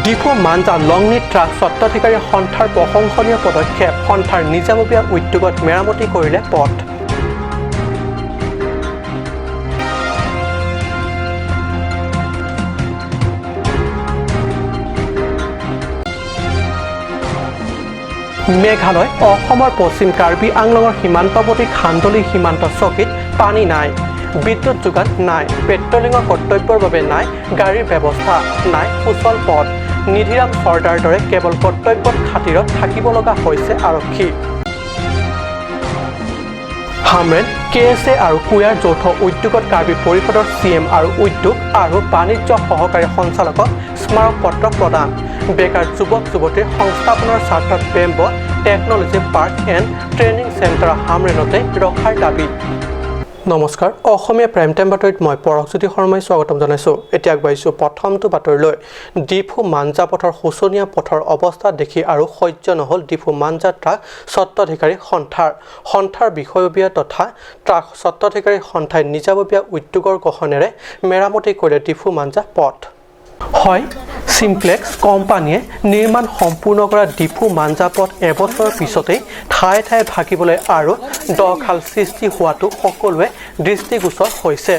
ডিফু মাঞ্জা লংনি truck স্বত্বাধিকাৰী সন্থাৰ প্ৰশংসনীয় পদক্ষেপ। সন্থাৰ নিজাববীয়া উদ্যোগত মেৰামতি কৰিলে পথ। মেঘালয় অসমৰ পশ্চিম কাৰ্বি আংলঙৰ সীমান্তৱৰ্তী খান্দলী সীমান্ত চকীত পানী নাই, বিদ্যুৎ যোগান নাই, পেট্ৰলিঙৰ কৰ্তব্যৰ বাবে নাই গাড়ীৰ ব্যৱস্থা, নাই সুচল পথ। নিধিৰাম চৰ্দাৰ দৰে কেৱল কৰ্তব্যত খাতিৰত থাকিব লগা হৈছে আৰক্ষী। হামৰেন কেএছএ আৰু কুয়াৰ যৌথ উদ্যোগত কাৰ্বি পৰিষদৰ চিএম আৰু উদ্যোগ আৰু বাণিজ্য সহকাৰী সঞ্চালকক স্মাৰক পত্ৰ প্ৰদান। বেকাৰ যুৱক যুৱতীৰ সংস্থাপনৰ স্বাৰ্থত bamboo technology park and training centre হামৰেনতে ৰখাৰ দাবী। নমস্কাৰ, অসমীয়া প্ৰাইম টাইম বাতৰিত মই পৰশজ্যোতি শৰ্মাই স্বাগতম জনাইছোঁ। এতিয়া আগবাঢ়িছোঁ প্ৰথমটো বাতৰিলৈ। ডিফু মাঞ্জা পথৰ শোচনীয় পথৰ অৱস্থা দেখি আৰু সহ্য নহ'ল ডিফু মাঞ্জা ট্ৰাক স্বত্বাধিকাৰী সন্থাৰ। সন্থাৰ বিষয়ববীয়া তথা ট্ৰাক স্বত্বাধিকাৰী সন্থাই নিজাববীয়া উদ্যোগৰ গ্ৰহণেৰে মেৰামতি কৰিলে ডিফু মাঞ্জা পথ। হয়, চিমপ্লেক্স কোম্পানীয়ে নিৰ্মাণ সম্পূৰ্ণ কৰা ডিফু মাঞ্জা পথ এবছৰৰ পিছতেই ঠায়ে ঠায়ে ভাগিবলৈ আৰু দখাল সৃষ্টি হোৱাটো সকলোৱে দৃষ্টিগোচৰ হৈছে।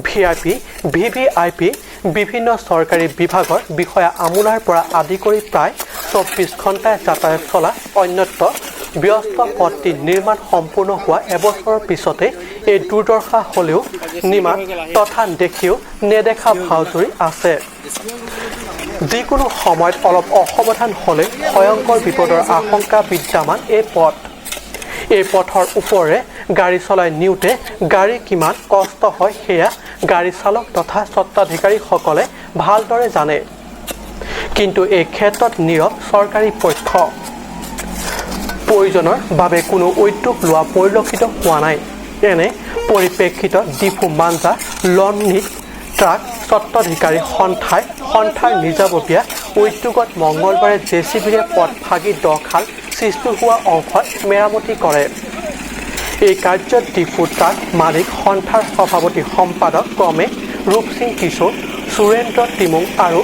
ভিআইপি, ভিভিআইপি, বিভিন্ন চৰকাৰী বিভাগৰ বিষয়া আমোলাৰ পৰা আদি কৰি প্ৰায় 24 ঘণ্টাই যাতায়াত চলা অন্যত্ৰ ব্যস্ত পথটি নিৰ্মাণ সম্পূৰ্ণ হোৱা এবছৰৰ পিছতে এই দুৰ্দশা হ'লেও নিমাত তথা দেখিও নেদেখা ভাও জুৰি আছে। যিকোনো সময়ত অলপ অসাৱধান হ'লে ভয়ংকৰ বিপদৰ আশংকা বিদ্যমান এই পথ। এই পথৰ ওপৰেৰে গাড়ী চলাই নিওঁতে গাড়ী কিমান কষ্ট হয় সেয়া গাড়ী চালক তথা স্বত্বাধিকাৰীসকলে ভালদৰে জানে। কিন্তু এই ক্ষেত্ৰত নীৰৱ চৰকাৰী পক্ষ। প্ৰয়োজনৰ বাবে কোনো উদ্যোগ লোৱা পৰিলক্ষিত হোৱা নাই। এনে পৰিপ্ৰেক্ষিতত ডিফু মাঞ্জা লংনিট ট্ৰাক স্বত্বাধিকাৰী সন্থাই সন্থাৰ নিজাববীয়া উদ্যোগত মঙলবাৰে জেচিবিৰে পথ ভাগি দখাল সৃষ্টি হোৱা অংশত মেৰামতি কৰে। এই কাৰ্যত ডিফু ট্ৰাক মালিক সন্থাৰ সভাপতি সম্পাদক ক্ৰমে ৰূপসিং কিশোৰ, সুৰেন্দ্ৰ তিমুং আৰু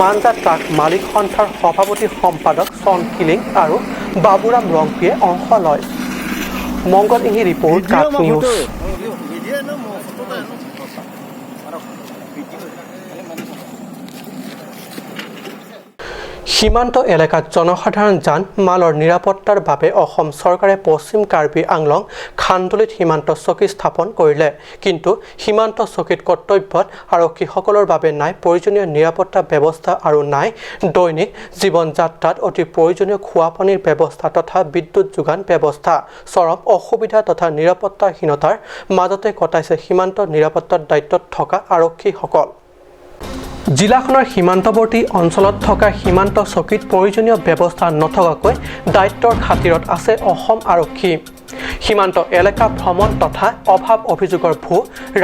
মাঞ্জা ট্ৰাক মালিক সন্থাৰ সভাপতি সম্পাদক চন কিলিং আৰু বাবুৰাম ৰংপিয়ে অংশ লয়। মংগল ইঙি ৰিপৰ্ট, কাট নিউজ। সীমান্ত এলেকাত জনসাধাৰণ যান মালৰ নিৰাপত্তাৰ বাবে অসম চৰকাৰে পশ্চিম কাৰ্বি আংলং খান্দুলিত সীমান্ত চকী স্থাপন কৰিলে। কিন্তু সীমান্ত চকীত কৰ্তব্যত আৰক্ষীসকলৰ বাবে নাই প্ৰয়োজনীয় নিৰাপত্তা ব্যৱস্থা আৰু নাই দৈনিক জীৱন যাত্ৰাত অতি প্ৰয়োজনীয় খোৱাপানীৰ ব্যৱস্থা তথা বিদ্যুৎ যোগান ব্যৱস্থা। চৰম অসুবিধা তথা নিৰাপত্তাহীনতাৰ মাজতে কটাইছে সীমান্ত নিৰাপত্তাৰ দায়িত্বত থকা আৰক্ষীসকল। জিলাখনৰ সীমান্তৱৰ্তী অঞ্চলত থকা সীমান্ত চকীত প্ৰয়োজনীয় ব্যৱস্থা নথকাকৈ দায়িত্বৰ খাতিৰত আছে অসম আৰক্ষী। সীমান্ত এলেকা ভ্ৰমণ তথা অভাৱ অভিযোগৰ ভূ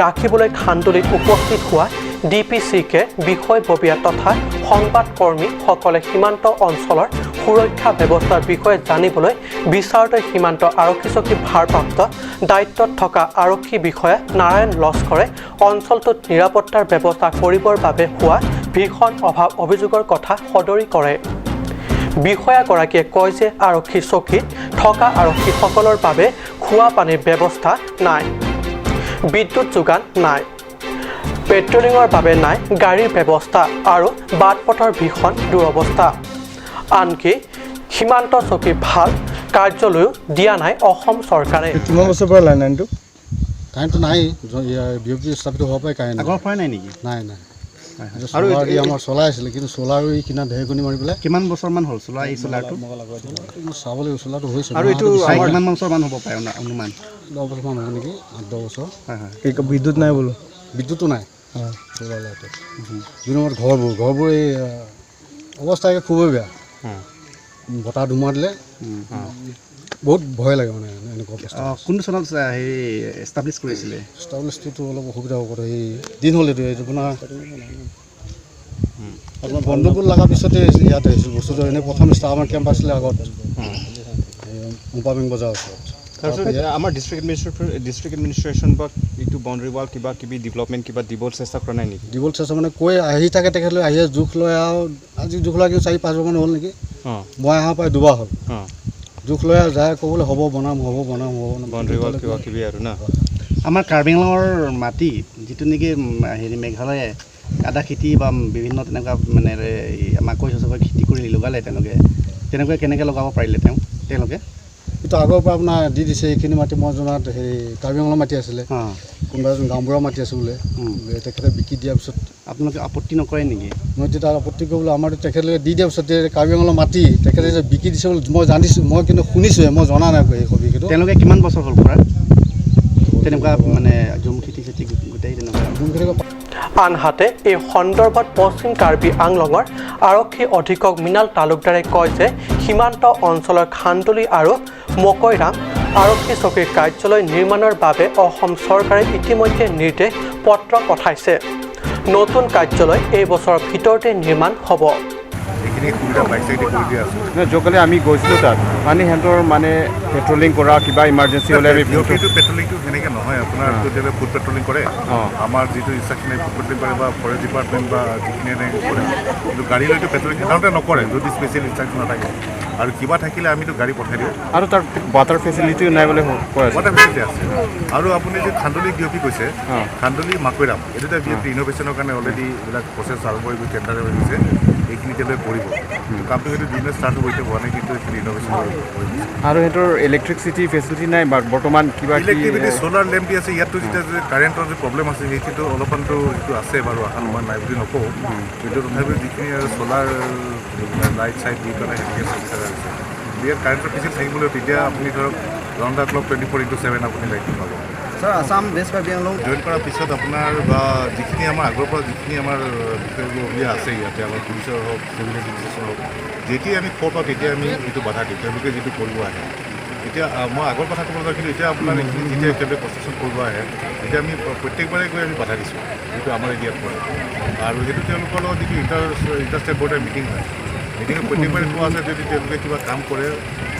ৰাখিবলৈ খান্দুলিত উপস্থিত হোৱা ডিপিচিকে বিষয়ববীয়া তথা সংবাদকৰ্মীসকলে সীমান্ত অঞ্চলৰ সুৰক্ষা ব্যৱস্থাৰ বিষয়ে জানিবলৈ বিচাৰোঁতে সীমান্ত আৰক্ষী চকী ভাৰপ্ৰাপ্ত দায়িত্বত থকা আৰক্ষী বিষয়া নাৰায়ণ লস্কৰে অঞ্চলটোত নিৰাপত্তাৰ ব্যৱস্থা কৰিবৰ বাবে হোৱা ভীষণ অভাৱ অভিযোগৰ কথা সদৰি কৰে। বিষয়াগৰাকীয়ে কয় যে আৰক্ষী চকীত থকা আৰক্ষীসকলৰ বাবে খোৱা পানীৰ ব্যৱস্থা নাই, বিদ্যুৎ যোগান নাই, পেট্ৰলিঙৰ বাবে নাই গাড়ীৰ ব্যৱস্থা আৰু বাট পথৰ ভীষণ দুৰৱস্থা। আনকি সীমান্ত চকী ভাল কাৰ্যালয়ো দিয়া নাই অসম চৰকাৰে। কিমান বছৰৰ পৰা লাইনটো কাৰেণ্টটো নাই, বিঅপি স্থাপিত হোৱাৰ পৰাই কাৰেণ্ট আগৰ পৰাই নাই নেকি? নাই নাই। আৰু আমাৰ চলাই আছিলে, কিন্তু চ'লাৰো এই কিনা ঢেৰেকনি মাৰি পেলাই। কিমান বছৰমান হ'ল চ'লাৰ? এই চ'লাৰটো চাব লাগিব, চ'লাৰটো হৈছে আৰু এইটো কিমান বছৰমান হ'ব পাৰে অনুমান? 10 বছৰমান হ'ব নেকি, 8-10 বছৰ। হয় হয়। বিদ্যুৎ নাই বোলো? বিদ্যুতো নাই। চ'লাৰ লাইটত দুই নম্বৰত ঘৰবোৰ এই অৱস্থা খুবেই বেয়া। বতাহ ধুমুহা দিলে বহুত ভয় লাগে, মানে এনেকুৱা অৱস্থা। কোনটো চনত হেৰি এষ্টাব্লিছ কৰিছিলে? এষ্টাব্লিছটোতো অলপ অসুবিধা হ'ব, এই দিন হ'ল এইটো আপোনাৰ গণ্ডগোল লগাৰ পিছতে ইয়াত আহিছোঁ বস্তুটো। এনেই প্ৰথম আমাৰ কেম্প আছিলে আগত মোপামিং বজাৰ ওচৰত। তাৰপিছত আমাৰ ডিষ্ট্ৰিক্ট এডমিনিষ্ট্ৰেশ্যন বা এইটো বাউণ্ডেৰী ৱাল কিবা কিবি ডেভেলপমেণ্ট কিবা দিব চেষ্টা কৰা নাই নেকি? দিবলৈ চেষ্টা মানে কৈ আহি থাকে। তেখেতলোকে আহি জোখ লয় আৰু আজি জোখ লোৱা কিন্তু 4-5 বাৰমান হ'ল নেকি। মই অহা প্ৰায় দুবাৰ হ'ল। জোখ লৈ আৰু যায়, ক'বলৈ হ'ব বনাম, হ'ব বনাম, হ'ব বনাম। বাউণ্ডেৰী ৱাল কিবা কিবি আৰু না? আমাৰ কাৰ্বি আংলঙৰ মাটি যিটো নেকি হেৰি মেঘালয়ে আদা খেতি বা বিভিন্ন তেনেকুৱা মানে এই মাকৈ চাকৈ খেতি কৰি লগালে তেওঁলোকে, তেনেকুৱা কেনেকৈ লগাব পাৰিলে তেওঁলোকে? এইটো আগৰ পৰা আপোনাৰ দি দিছে। এইখিনি মাটি মই জনাত হেৰি কাৰ্বি আংলঙৰ মাটি আছিলে। কোনোবা এজন গাঁওবুঢ়া মাটি আছে বোলে। তেখেতে বিকি দিয়াৰ পিছত আপোনালোকে আপত্তি নকৰে নেকি? মই তেতিয়া আপত্তি কৰিবলৈ আমাৰতো তেখেতলোকে দি দিয়াৰ পিছত কাৰ্বি আংলঙৰ মাটি তেখেতে যে বিকি দিছে বুলি মই জানিছোঁ, মই কিন্তু শুনিছোঁহে, মই জনা নাই এই সবিশেষটো। তেওঁলোকে কিমান বছৰ হ'ল কৰা তেনেকুৱা মানে জুম খেতি চেতি গোটেই তেনেকুৱা? জুম খেতি। আনহাতে এই সন্দৰ্ভত পশ্চিম কাৰ্বি আংলঙৰ আৰক্ষী অধীক্ষক মৃণাল তালুকদাৰে কয় যে সীমান্ত অঞ্চলৰ খান্দুলি আৰু মকৈৰাম আৰক্ষী চকীৰ কাৰ্যালয় নিৰ্মাণৰ বাবে অসম চৰকাৰে ইতিমধ্যে নিৰ্দেশ পত্ৰ পঠাইছে। নতুন কাৰ্যালয় এই বছৰৰ ভিতৰতে নিৰ্মাণ হ'ব। এইখিনি সুবিধা বাইক চাইডে কৰি দিয়া আছে। নহয়, যোৱাকালি আমি গৈছিলোঁ তাত, মানে সিহঁতৰ মানে পেট্ৰলিং কৰা কিবা ইমাৰ্জেঞ্চি হ'লে আমি ডিঅ'পিটো পেট্ৰলিংটো সেনেকৈ নহয় আপোনাৰ। তেওঁলোকে ফুট পেট্ৰলিং কৰে। আমাৰ যিটো ইনষ্ট্ৰাকশ্যন, ফুট পেট্ৰলিং কৰে বা ফৰেষ্ট ডিপাৰ্টমেণ্ট বা যিখিনি এনেকৈ কৰে। কিন্তু গাড়ী লৈতো পেট্ৰলিং সাধাৰণতে নকৰে যদি স্পেচিয়েল ইনষ্ট্ৰাকশ্যন নাথাকে। আৰু কিবা থাকিলে আমিতো গাড়ী পঠাই দিওঁ। আৰু তাৰ ৱাটাৰ ফেচিলিটিও নাই বুলি কৈ আছে। ৱাটাৰ ফেচিলিটি আছে। আৰু আপুনি যে খান্দুলি ডি অ' পি কৈছে, খান্দুলি মাকৈৰাম, এই দুটা ডি অ' পি ৰিন'ভেশ্যনৰ কাৰণে অলৰেডি এইবিলাক প্ৰচেছ আৰম্ভ হৈ গৈ টেণ্ডাৰ হৈ গৈছে। এইখিনি তেওঁলোকে কৰিব কামটো। সেইটো বিজনেছ ষ্টাৰ্ট হ'ব, এতিয়া হোৱা নাই, কিন্তু এইখিনি ৰিন'ভেশ্যন হৈ গৈছে। আৰু সিহঁতৰ ইলেক্ট্ৰিচিটি ফেচিলিটি নাই বা বৰ্তমান কিবা কি? ইলেক্ট্ৰিচিটি চ'লাৰ লেম্প দি আছে। ইয়াততো যেতিয়া যে কাৰেণ্টৰ যে প্ৰব্লেম আছে, সেইটোতো অলপমানতো সেইটো আছে বাৰু, অহা নোহোৱা নাই বুলি নকওঁ। কিন্তু তথাপিও যিখিনি আৰু চ'লাৰ লাইট চাইট দি পেলাই সেনেকৈ চলি থকা হৈছে। ইয়াত কাৰেণ্টৰ ফেচিলিটি থাকিবলৈ তেতিয়া আপুনি ধৰক round the clock 24x7 আপুনি লাইটটো পাব। Sir, Assam west Karbi Anglong join কৰাৰ পিছত আপোনাৰ বা যিখিনি আমাৰ আগৰ পৰা যিখিনি আমাৰ বিষয়ববীয়া আছে ইয়াতে, আমাৰ পুলিচৰ হওক, চিভিল এডমিনিষ্ট্ৰেশ্যন হওক, যেতিয়া আমি খবৰ পাওঁ তেতিয়া আমি এইটো বাধা দিওঁ, তেওঁলোকে যিটো কৰিব আহে। এতিয়া মই আগৰ কথা ক'ব নাযাওঁ, কিন্তু এতিয়া আপোনাৰ এইখিনি যেতিয়া তেওঁলোকে কনষ্ট্ৰাকশ্যন কৰিব আহে, তেতিয়া আমি প্ৰত্যেকবাৰে গৈ আমি বাধা দিছোঁ, যিটো আমাৰ এৰিয়াত পৰে। আৰু সেইটো তেওঁলোকৰ লগত যিটো ইণ্টাৰ ষ্টেট বৰ্ডাৰ মিটিং হয়, মিটিঙত প্ৰত্যেকবাৰে কোৱা আছে, যদি তেওঁলোকে কিবা কাম কৰে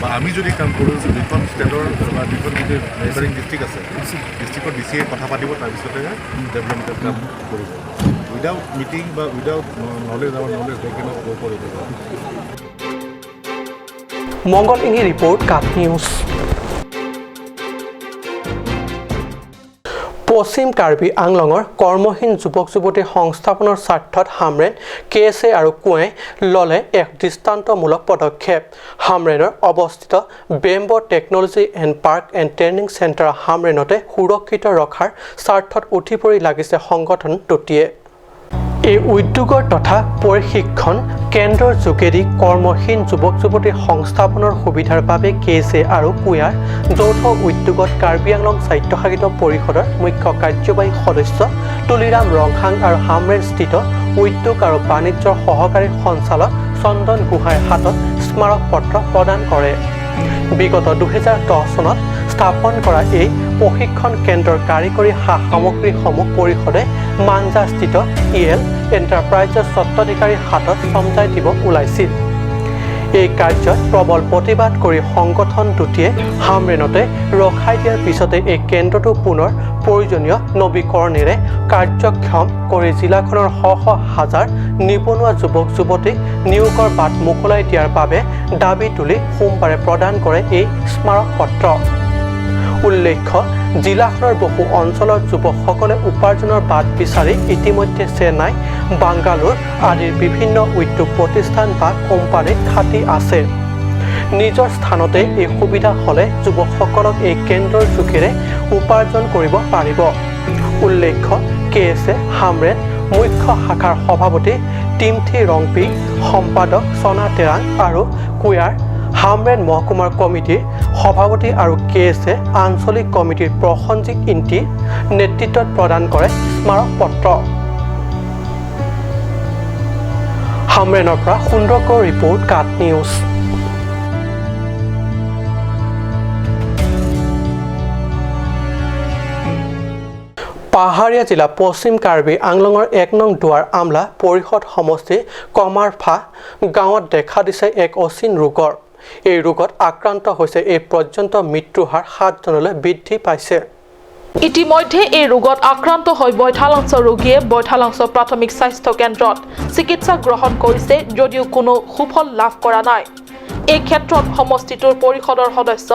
বা আমি যদি কাম কৰোঁ, দুখন ষ্টেটৰ বা দুখন যিটো নেইবাৰিং ডিষ্ট্ৰিক্ট আছে, ডিষ্ট্ৰিক্টৰ ডি চিয়ে কথা পাতিব, তাৰপিছতেহে ডেভেলপমেণ্টৰ কাম কৰিব। উইদাউট মিটিং বা without knowledge, our knowledge, they cannot go' for it. Mangal ইঙি report, Kath news. পশ্চিম কাৰ্বি আংলঙৰ কৰ্মহীন যুৱক যুৱতীৰ সংস্থাপনৰ স্বাৰ্থত হামৰেন কে এছ এ আৰু কুঁৱে ল'লে এক দৃষ্টান্তমূলক পদক্ষেপ। হামৰেনৰ অৱস্থিত Bamboo Technology and Park and Training Centre হামৰেনতে সুৰক্ষিত ৰখাৰ স্বাৰ্থত উঠি পৰি লাগিছে সংগঠন দুটিয়ে। এই উদ্যোগৰ তথা প্ৰশিক্ষণ কেন্দ্ৰৰ যোগেদি কৰ্মহীন যুৱক যুৱতীৰ সংস্থাপনৰ সুবিধাৰ বাবে কে এছ এ আৰু কুঁয়াৰ যৌথ উদ্যোগত কাৰ্বি আংলং স্বায়ত্তশাসিত পৰিষদৰ মুখ্য কাৰ্যবাহী সদস্য তুলিৰাম ৰংহাং আৰু হামৰেনস্থিত উদ্যোগ আৰু বাণিজ্যৰ সহকাৰী সঞ্চালক চন্দন গোহাঁইৰ হাতত স্মাৰক পত্ৰ প্ৰদান কৰে। বিগত 2010 চনত স্থাপন কৰা এই প্ৰশিক্ষণ কেন্দ্ৰৰ কাৰিকৰী সা সামগ্ৰীসমূহ পৰিষদে মাঞ্জাস্থিত ই এল এণ্টাৰপ্ৰাইজৰ স্বত্বাধিকাৰীৰ হাতত চমজাই দিব ওলাইছিল। এই কাৰ্যত প্ৰবল প্ৰতিবাদ কৰি সংগঠন দুটিয়ে হামৰেনতে ৰখাই দিয়াৰ পিছতে এই কেন্দ্ৰটো পুনৰ প্ৰয়োজনীয় নৱীকৰণেৰে কাৰ্যক্ষম কৰি জিলাখনৰ শ শ হাজাৰ নিবনুৱা যুৱক যুৱতীক নিয়োগৰ বাট মোকলাই দিয়াৰ বাবে দাবী তুলি সোমবাৰে প্ৰদান কৰে এই স্মাৰক পত্ৰ। উল্লেখ্য, জিলাখনৰ বহু অঞ্চলৰ যুৱকসকলে উপাৰ্জনৰ বাট বিচাৰি ইতিমধ্যে চেন্নাই, বাংগালোৰ আদিৰ বিভিন্ন উদ্যোগ প্ৰতিষ্ঠান বা কোম্পানীত খাটি আছে। নিজৰ স্থানতে এই সুবিধা হ'লে যুৱকসকলক এই কেন্দ্ৰৰ যোগেৰে উপাৰ্জন কৰিব পাৰিব। উল্লেখ্য, কে এছ এ হামৰেন মুখ্য শাখাৰ সভাপতি টিমথি ৰংপি, সম্পাদক চনা তেৰাং আৰু কুয়াৰ হামৰেন মহকুমাৰ কমিটিৰ সভাপতি আৰু কে এছ এ আঞ্চলিক কমিটিৰ প্ৰসঞ্জিত ইণ্টিৰ নেতৃত্বত প্ৰদান কৰে স্মাৰক পত্ৰ। হামৰেনৰ পৰা সুন্দৰকৰ ৰিপৰ্ট, কাট নিউজ। পাহাৰীয়া জিলা পশ্চিম কাৰ্বি আংলঙৰ 1 নং দুৱাৰ আমলা পৰিষদ সমষ্টিৰ কমাৰফা গাঁৱত দেখা দিছে এক অচিন ৰোগৰ। এই ৰোগত আক্ৰান্ত হৈছে। এই পৰ্যন্ত মৃত্যুৰ হাৰ 7জনলৈ বৃদ্ধি পাইছে। ইতিমধ্যে এই ৰোগত আক্ৰান্ত হৈ বৈঠালাংছ ৰোগীয়ে বৈঠালাংছ প্ৰাথমিক স্বাস্থ্য কেন্দ্ৰত চিকিৎসা গ্ৰহণ কৰিছে যদিও কোনো সুফল লাভ কৰা নাই। এই ক্ষেত্ৰত সমষ্টিটোৰ পৰিষদৰ সদস্য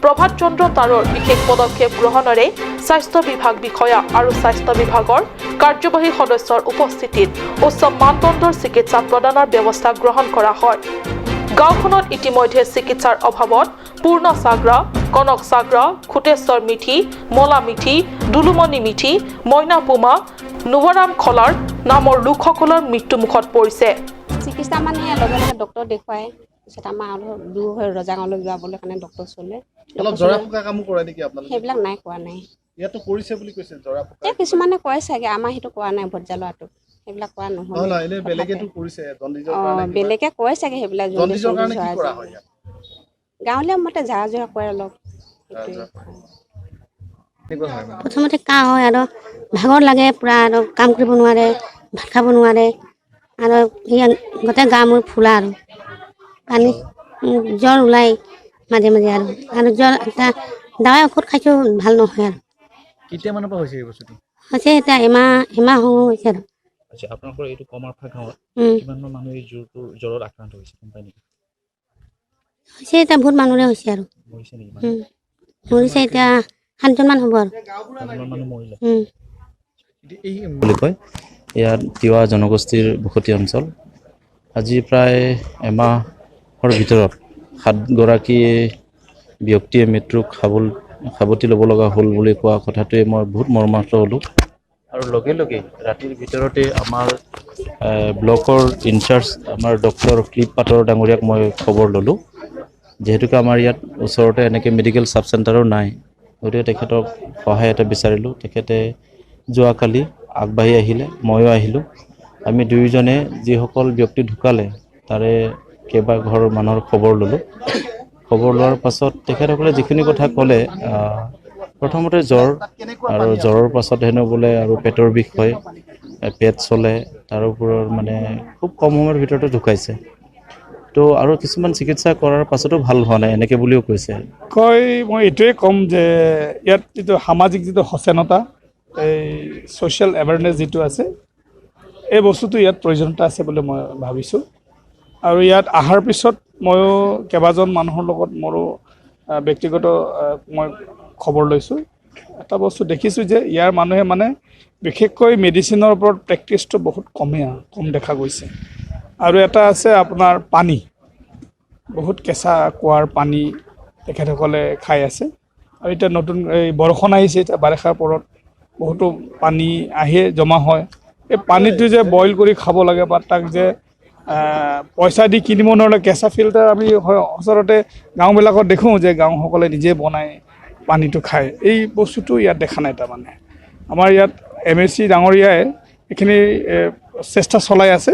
প্ৰভাত চন্দ্ৰ তাৰৰ বিশেষ পদক্ষেপ গ্ৰহণেৰে স্বাস্থ্য বিভাগ বিষয়া আৰু স্বাস্থ্য বিভাগৰ কাৰ্যবাহী সদস্যৰ উপস্থিতিত উচ্চ মানদণ্ডৰ চিকিৎসা প্ৰদানৰ ব্যৱস্থা গ্ৰহণ কৰা হয়। গাঁওখনত ইতিমধ্যে চিকিৎসাৰ অভাৱত পূৰ্ণ চাগ্ৰা, কনক চাগ্ৰা, খুটেশ্বৰ মিঠি, মলা মিঠি, দুলুমণি মিঠি, মইনা পুমা, নুৱৰাম খলাৰ নামৰ লোকসকলৰ মৃত্যুমুখত পৰিছে। চিকিৎসা মানে লগে লগে ডক্তৰ দেখুৱাই, পিছত আমাৰ অলপ দূৰ হৈ ৰজাগাঁৱলৈ যাবলৈ কাৰণে ডক্তৰ চলে। অলপ জৰা ফুকা কামো কৰে নেকি আপোনালোকে? সেইবিলাক নাই কোৱা নাই। ইয়াতো কৰিছে বুলি কৈছে জৰা ফুকা। এই কিছুমানে কয় চাগে, আমাৰ সেইটো কোৱা নাই, ভৰ্জা লোৱাটো সেইবিলাক কোৱা নহয়। নহয়, এনে বেলেগেতো কৰিছে জণ্ডিজৰ কাৰণে। বেলেগে কয় চাগে সেইবিলাক। জণ্ডিজৰ কাৰণে কি কৰা হয় ইয়াত? গাঁৱলীয়া মতে ঝাৰা জোৰা কৰে অলপ। প্ৰথমতে কাহ হয় আৰু ভাগৰ লাগে পুৰা, আৰু কাম কৰিব নোৱাৰে, ভাত খাব নোৱাৰে, আৰু গোটেই গা মূৰ ফুলা আৰু পানী জ্বৰ ওলায় মাজে মাজে, আৰু আৰু জ্বৰ এটা দাৱাই ঔষধ খাইছোঁ, ভাল নহয়। আৰু কেতিয়ামানৰ পৰা হৈছে এই বস্তুটো? হৈছে এতিয়া এমাহ হৈছে আৰু। আচ্ছা, আপোনালোকৰ এইটো কমাৰফা গাঁৱত কিমানমান মানুহ এই জ্বৰত আক্ৰান্ত হৈছে গম পাই নেকি? হৈছে এতিয়া বহুত মানুহৰে হৈছে আৰু। মৰিছে নেকি? মৰিছে এতিয়া 7জনমান হ'ব আৰু। 7জনমান মানুহ মৰিলে। বুলি কয় ইয়াত তিৱা জনগোষ্ঠীৰ বসতি অঞ্চল। আজি প্ৰায় এমাহৰ ভিতৰত 7গৰাকী ব্যক্তিয়ে মৃত্যুক সাৱটি ল'ব লগা হ'ল বুলি কোৱা কথাটোৱে মই বহুত মৰ্মাহত হ'লোঁ। আৰু লগে লগে ৰাতিৰ ভিতৰতে আমাৰ ব্লকৰ ইনচাৰ্জ আমাৰ ডক্টৰ ক্লিপ পাটৰ ডাঙৰীয়াক মই খবৰ ল'লোঁ। যিহেতুকে আমাৰ ইয়াত ওচৰতে এনেকৈ মেডিকেল চাব চেণ্টাৰো নাই, গতিকে তেখেতক সহায় এটা বিচাৰিলোঁ। তেখেতে যোৱাকালি আগবাঢ়ি আহিলে, ময়ো আহিলোঁ। আমি দুয়োজনে যিসকল ব্যক্তি ঢুকালে তাৰে কেইবাঘৰ মানুহৰ খবৰ ল'লোঁ। খবৰ লোৱাৰ পাছত তেখেতসকলে যিখিনি কথা ক'লে, প্ৰথমতে জ্বৰ, আৰু জ্বৰৰ পাছত হেনো বোলে আৰু পেটৰ বিষ হয়, পেট চলে, তাৰ ওপৰত মানে খুব কম সময়ৰ ভিতৰতে ঢুকাইছে। তো আৰু কিছুমান চিকিৎসা কৰাৰ পাছতো ভাল হোৱা নাই এনেকৈ বুলিও কৈছে। কয় মই এইটোৱে ক'ম যে ইয়াত যিটো সামাজিক যিটো সচেতনতা, এই ছ'চিয়েল এৱেৰনেছ যিটো আছে, এই বস্তুটো ইয়াত প্ৰয়োজনীয়তা আছে বুলি মই ভাবিছোঁ। আৰু ইয়াত অহাৰ পিছত ময়ো কেইবাজন মানুহৰ লগত মোৰো ব্যক্তিগত মই খবৰ লৈছোঁ। এটা বস্তু দেখিছোঁ যে ইয়াৰ মানুহে মানে বিশেষকৈ মেডিচিনৰ ওপৰত প্ৰেক্টিচটো বহুত কম দেখা গৈছে। আৰু এটা আছে আপোনাৰ পানী, বহুত কেঁচা কুঁৱাৰ পানী তেখেতসকলে খাই আছে। আৰু এতিয়া নতুন এই বৰষুণ আহিছে, এতিয়া বাৰিষাৰ পৰত বহুতো পানী আহিয়ে জমা হয়। এই পানীটো যে বইল কৰি খাব লাগে বা তাক যে পইচা দি কিনিব নোৱাৰিলে কেঁচা ফিল্টাৰ আমি ওচৰতে গাঁওবিলাকত দেখোঁ যে গাঁওসকলে নিজে বনাই পানীটো খায়। এই বস্তুটো ইয়াত দেখা নাই। তাৰমানে আমাৰ ইয়াত MAC ডাঙৰীয়াই এইখিনি চেষ্টা চলাই আছে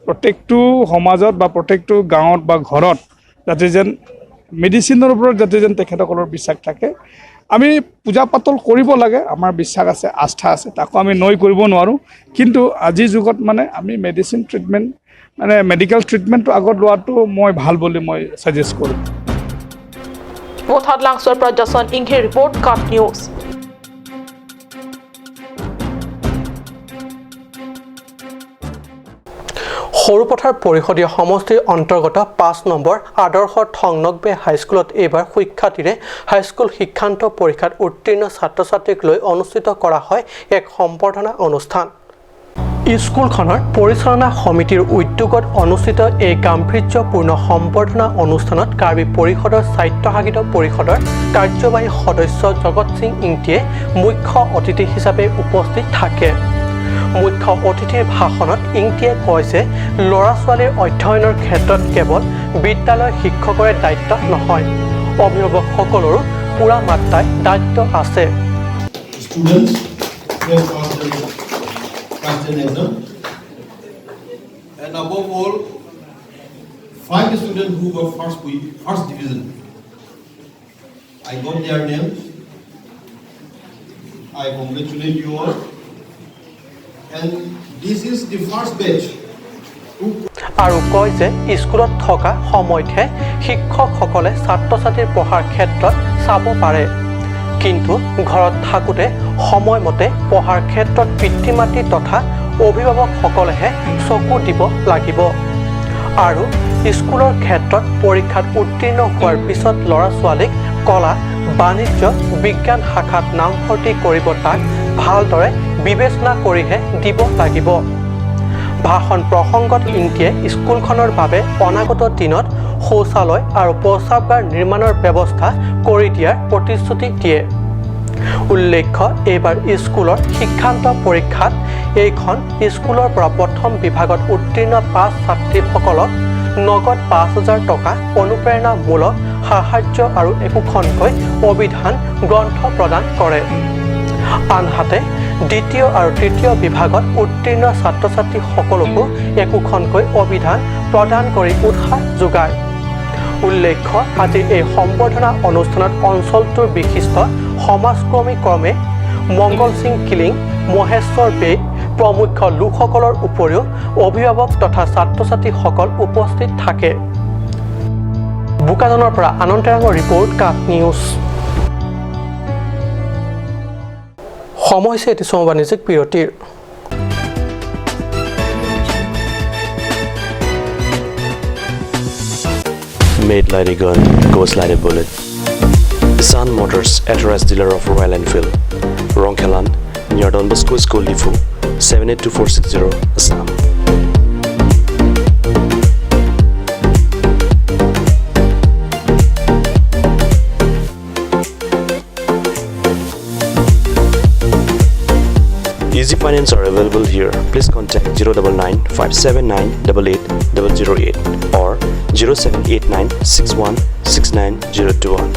প্ৰত্যেকটো সমাজত বা প্ৰত্যেকটো গাঁৱত বা ঘৰত যাতে যেন মেডিচিনৰ ওপৰত যাতে যেন তেখেতসকলৰ বিশ্বাস থাকে। আমি পূজা পাতল কৰিব লাগে, আমাৰ বিশ্বাস আছে, আস্থা আছে, তাকো আমি নৈ কৰিব নোৱাৰোঁ। কিন্তু আজিৰ যুগত মানে আমি মেডিচিন ট্ৰিটমেণ্ট মানে মেডিকেল ট্ৰিটমেণ্টটো আগত লোৱাটো মই ভাল বুলি মই ছাজেষ্ট কৰোঁ। লাংছৰ পৰা যশন ইংহিৰ ৰিপৰ্ট, কাট নিউজ। সৰুপথাৰ পৰিষদীয় সমষ্টিৰ অন্তৰ্গত 5 নম্বৰ আদৰ্শ থংনকবে হাইস্কুলত এইবাৰ সুখ্যাতিৰে হাইস্কুল শিক্ষান্ত পৰীক্ষাত উত্তীৰ্ণ ছাত্ৰ ছাত্ৰীক লৈ অনুষ্ঠিত কৰা হয় এক সম্বৰ্ধনা অনুষ্ঠান। স্কুলখনৰ পৰিচালনা সমিতিৰ উদ্যোগত অনুষ্ঠিত এই গাম্ভীৰ্যপূৰ্ণ সম্বৰ্ধনা অনুষ্ঠানত কাৰ্বি পৰিষদৰ স্বায়ত্তশাসিত পৰিষদৰ কাৰ্যবাহী সদস্য জগত সিং ইংটিয়ে মুখ্য অতিথি হিচাপে উপস্থিত থাকে। মুখ্য অতিথিৰ ভাষণত ইংটিয়ে কয় যে ল'ৰা ছোৱালীৰ অধ্যয়নৰ ক্ষেত্ৰত কেৱল বিদ্যালয়ৰ শিক্ষকৰে দায়িত্ব নহয়, অভিভাৱকসকলৰো পূৰা মাত্ৰাই দায়িত্ব আছে। And above all, 5 students who got first division. I got their names. I congratulate you all. And this is the first batch. আৰু কয় যে স্কুলত থকা সময়তহে শিক্ষকসকলে ছাত্ৰ ছাত্ৰীৰ পঢ়াৰ ক্ষেত্ৰত চাব পাৰে, কিন্তু ঘৰত থাকোঁতে সময়মতে পঢ়াৰ ক্ষেত্ৰত পিতৃ মাতৃ তথা অভিভাৱকসকলেহে চকু দিব লাগিব আৰু স্কুলৰ ক্ষেত্ৰত পৰীক্ষাত উত্তীৰ্ণ হোৱাৰ পিছত ল'ৰা ছোৱালীক কলা, বাণিজ্য, বিজ্ঞান শাখাত নামভৰ্তি কৰিব তাক ভালদৰে বিবেচনা কৰিহে দিব লাগিব। ভাষণ প্ৰসংগত ইংতিয়ে স্কুলখনৰ বাবে অনাগত দিনত শৌচালয় আৰু প্ৰস্ৰাৱগাৰ নিৰ্মাণৰ ব্যৱস্থা কৰি দিয়াৰ প্ৰতিশ্ৰুতি দিয়ে। উল্লেখ্য, এইবাৰ স্কুলৰ শিক্ষান্ত পৰীক্ষাত এইখন স্কুলৰ পৰা প্ৰথম বিভাগত উত্তীৰ্ণ 5 ছাত্ৰীসকলক নগদ 5000 টকা অনুপ্ৰেৰণামূলক সাহায্য আৰু একোখনকৈ অভিধান গ্ৰন্থ প্ৰদান কৰে। আনহাতে দ্বিতীয় আৰু তৃতীয় বিভাগত উত্তীৰ্ণ ছাত্ৰ ছাত্ৰীসকলকো একোখনকৈ অভিধান প্ৰদান কৰি উৎসাহ যোগায়। উল্লেখ্য, আজিৰ এই সম্বৰ্ধনা অনুষ্ঠানত অঞ্চলটোৰ বিশিষ্ট সমাজকৰ্মী ক্ৰমে মংগল সিং কিলিং, মহেশ্বৰ বে প্ৰমুখ লোকসকলৰ উপৰিও অভিভাৱক তথা ছাত্ৰ ছাত্ৰীসকল উপস্থিত থাকে। বোকাজানৰ পৰা আনন্দ তেৰাঙৰ ৰিপৰ্ট, কাট নিউজ। সময় হৈছে এটি চমু বাণিজ্যিক বিৰতিৰ। Made like a gun, goes like a bullet. Sun Motors, authorized dealer of Royal Enfield, Rongkhelan, near Don Bosco School, Diphu, 782460, Assam. Easy finance are available here. Please contact 099 579 88 008 or 0789 61 69 021.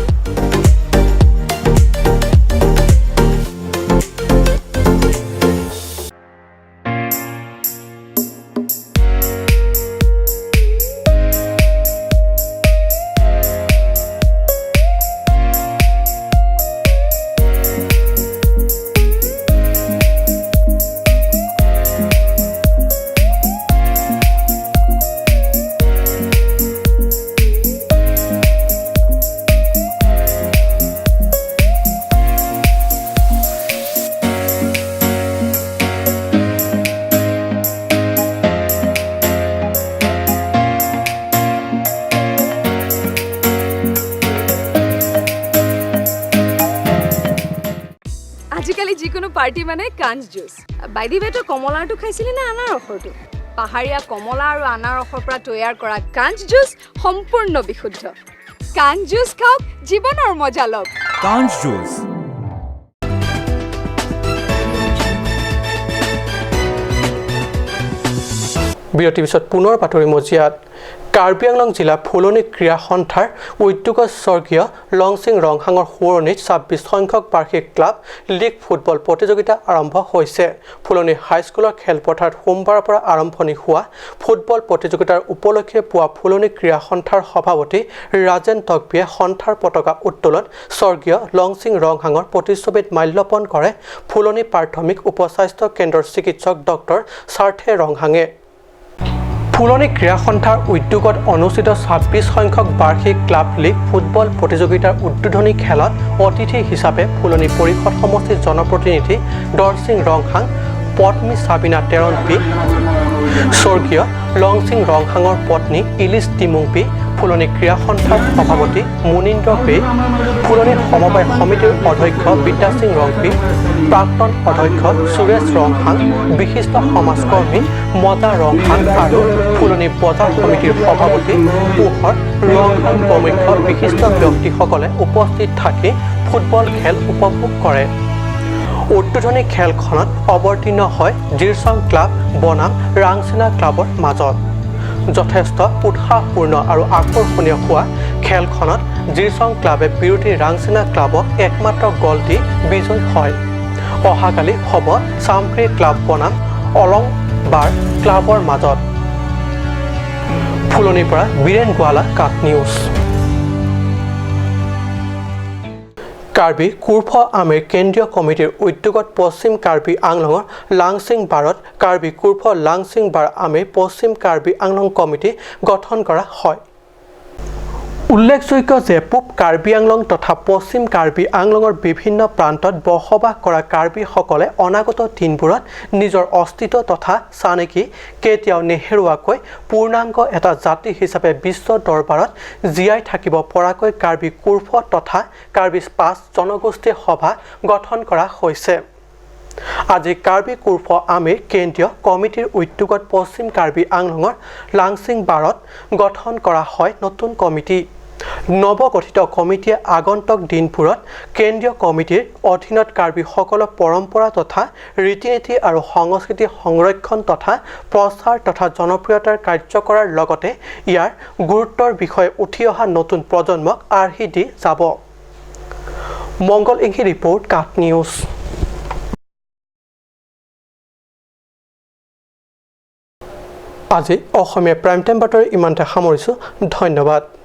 আজিকালি যিকোনো party মানে কাঞ্চ juice. By the ৱে, তই কমলাৰটো খাইছিলি নে আনাৰসৰটো? পাহাৰীয়া কমলা আৰু আনাৰসৰ পৰা তৈয়াৰ কৰা কাঞ্চ জুচ সম্পূৰ্ণ বিশুদ্ধ। কাঞ্চ জুচ খাওক, জীৱনৰ মজা লওক। কাঞ্চ জুচ। বিৰতিৰ পিছত পুনৰ বাতৰি মজিয়াত। কাৰ্বি আংলং জিলা ফুলনি ক্ৰীড়া সন্থাৰ উদ্যোগত স্বৰ্গীয় লংচিং ৰংহাঙৰ সোঁৱৰণিত 26 সংখ্যক বাৰ্ষিক ক্লাব লীগ ফুটবল প্ৰতিযোগিতা আৰম্ভ হৈছে। ফুলনি হাইস্কুলৰ খেলপথাৰত সোমবাৰৰ পৰা আৰম্ভণি হোৱা ফুটবল প্ৰতিযোগিতাৰ উপলক্ষে পুৱা ফুলনি ক্ৰীড়া সন্থাৰ সভাপতি ৰাজেন টকবিয়ে সন্থাৰ পতাকা উত্তোলন, স্বৰ্গীয় লংচিং ৰংহাঙৰ প্ৰতিচ্ছবিত মাল্যৰ্পণ কৰে ফুলনি প্ৰাথমিক উপস্বাস্থ্য কেন্দ্ৰৰ চিকিৎসক ডক্টৰ সাৰ্থে ৰংহাঙে। ফুলনি ক্ৰীড়া সন্থাৰ উদ্যোগত অনুষ্ঠিত 26 সংখ্যক বাৰ্ষিক ক্লাব লীগ ফুটবল প্ৰতিযোগিতাৰ উদ্বোধনী খেলত অতিথি হিচাপে ফুলনি পৰিষদ সমষ্টিৰ জনপ্ৰতিনিধি দৰসিং ৰংহাং, পত্নী চাবিনা টেৰণপি, স্বৰ্গীয় লংচিং ৰংহাঙৰ পত্নী ইলিছ টিমুংপি, ফুলনি ক্ৰীড়া সন্থাৰ সভাপতি মুনীন্দ্ৰ বে, ফুলনি সমবায় সমিতিৰ অধ্যক্ষ বিদ্যাসিং ৰংপি, প্ৰাক্তন অধ্যক্ষ সুৰেশ ৰংহাং, বিশিষ্ট সমাজকৰ্মী মজা ৰংহাং আৰু ফুলনি বজাৰ সমিতিৰ সভাপতি পোহৰ ৰংহাং প্ৰমুখ বিশিষ্ট ব্যক্তিসকলে উপস্থিত থাকি ফুটবল খেল উপভোগ কৰে। উদ্বোধনী খেলখনত অৱতীৰ্ণ হয় জিৰছং ক্লাব বনাম ৰাংচিনা ক্লাবৰ মাজত। যথেষ্ট উৎসাহপূৰ্ণ আৰু আকৰ্ষণীয় হোৱা খেলখনত জিৰছং ক্লাবে বিৰোধী ৰাংচিনা ক্লাবক একমাত্ৰ গ'ল দি বিজয়ী হয়। অহাকালি হ'ব চামক্ৰী ক্লাব বনাম অলংবাৰ ক্লাবৰ মাজত। ফুলনিৰ পৰা বীৰেণ গোৱালা, কাট নিউজ। কাৰ্বি কুৰ্ফ আমিৰ কেন্দ্ৰীয় কমিটিৰ উদ্যোগত পশ্চিম কাৰ্বি আংলঙৰ লাংচিং বাৰত কাৰ্বি কুৰ্ফ লাংচিং বাৰ আমিৰ পশ্চিম কাৰ্বি আংলং কমিটি গঠন কৰা হয়। উল্লেখযোগ্য যে পূব কাৰ্বি আংলং তথা পশ্চিম কাৰ্বি আংলঙৰ বিভিন্ন প্ৰান্তত বসবাস কৰা কাৰ্বিসকলে অনাগত দিনবোৰত নিজৰ অস্তিত্ব তথা চানেকি কেতিয়াও নেহেৰুৱাকৈ পূৰ্ণাংগ এটা জাতি হিচাপে বিশ্ব দৰবাৰত জীয়াই থাকিব পৰাকৈ কাৰ্বি কুৰ্ফ তথা কাৰ্বি পাঁচ জনগোষ্ঠীৰ সভা গঠন কৰা হৈছে। আজি কাৰ্বি কুৰ্ফ আমিৰ কেন্দ্ৰীয় কমিটিৰ উদ্যোগত পশ্চিম কাৰ্বি আংলঙৰ লাংচিং বাৰত গঠন কৰা হয় নতুন কমিটি। নৱগঠিত কমিটিয়ে আগন্তুক দিনবোৰত কেন্দ্ৰীয় কমিটিৰ অধীনত কাৰ্বিসকলৰ পৰম্পৰা তথা ৰীতি নীতি আৰু সংস্কৃতি সংৰক্ষণ তথা প্ৰচাৰ তথা জনপ্ৰিয়তাৰ কাৰ্য কৰাৰ লগতে ইয়াৰ গুৰুত্বৰ বিষয়ে উঠি অহা নতুন প্ৰজন্মক আৰ্হি দি যাব। মংগল ইংহি ৰিপৰ্ট, কাট নিউজ। আজি অসমীয়া প্ৰাইম টাইম বাতৰি ইমানতে সামৰিছোঁ। ধন্যবাদ।